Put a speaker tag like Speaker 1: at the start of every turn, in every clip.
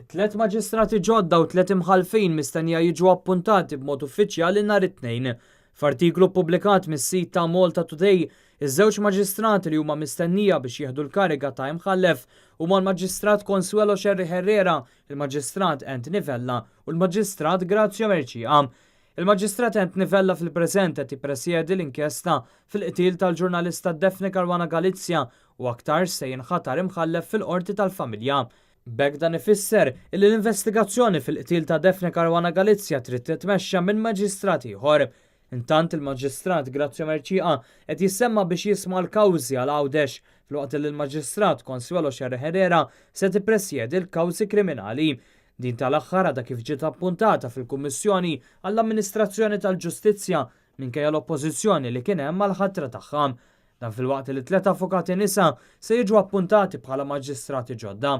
Speaker 1: Tlet maġistrati ġodda u tlet imħallfin mistennija jiġu appuntati b'mod uffiċjali nhar it-Tnejn. F'artiklu ppubblikat mis-sit ta' Malta Today, iż-żewġ maġistrati li huma mistennija biex jieħdu l-kariga ta' imħallef huma l-Maġistrat Consuelo Scerri Herrera, il-Maġistrat Anthony Vella u l-Maġistrat Grazio Mercieca. Il-Maġistrat Anthony Vella fil-preżent qed jippresjedi l-inkjesta fil-qtil tal-ġurnalista Daphne Caruana Galizia u aktarx se jinħatar imħallef fil-Qorti tal-Familja. B'hekk dan ifisser illi l-investigazzjoni fil-qtil ta' Daphne Caruana Galizia trid titmexxa minn maġistrat ieħor. Intant il-Maġistrat Grazio Mercieca qed jissemma biex jisma' l-kawżi għal Għawdex filwaqt li l-Maġistrat Consuelo Scerri Herrera se tippresjedi l-kawżi kriminali. Din tal-aħħar għadha kif ġiet appuntata fil-Kummissjoni għall-Amministrazzjoni tal-Ġustizzja minkejja l-oppożizzjoni li kien hemm għall-ħatra tagħha. Dan filwaqt li tlet avukati nisa se jiġu appuntati bħala maġistrati ġodda.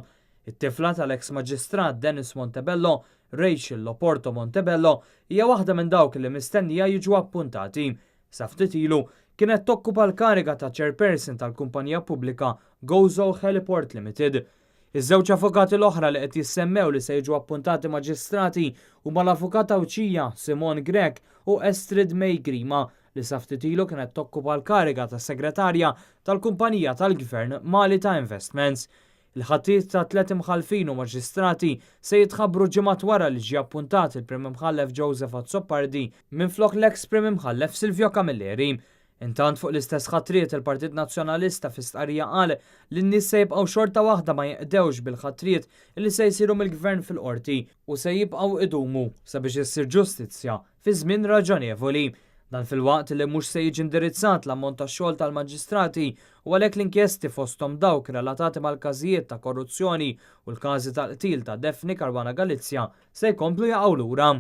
Speaker 1: It-tifla tal-eks maġistrat Dennis Montebello, Rachel Loporto Montebello, hija waħda minn dawk li mistennija jiġu appuntati. Sa ftit ilu kienet tokkupa l-kariga ta' chairperson tal-kumpanija pubblika Gozo Heliport Limited. Iż-żewġ avukati l-oħra li qed jissemmew li se jiġu appuntati maġistrati huma l-avukat Għawdxija Simone Grech u Astrid May Grima li sa ftit ilu kienet tokkupa l-kariga ta' segretarja tal-kumpanija tal-Gvern Malita Investments. Il-ħatriet ta' tlet imħallfin u maġistrati se jitħabbru ġimgħat wara li ġie appuntat il-Prim Imħallef Joseph Azzopardi minflok l-eks Prim Imħallef Silvio Camilleri. Intant fuq l-istess ħatriet il-Partit Nazzjonalista fi stqarrija qal li n-nies se jibqgħu xorta waħda ma jinqdewx bil-ħatriet li se jsiru mill-Gvern fil-Qorti u se jibqgħu idumu sabiex issir ġustizzja fi żmien raġonevoli. Dan filwaqt li mhux se jiġi indirizzat l-ammont ta' xogħol tal-maġistrati u għalhekk l-inkjesti fosthom dawk relatati mal-każijiet ta' korruzzjoni u l-każi tal-qtil ta' Daphne Caruana Galizia se jkomplu jaqgħu lura.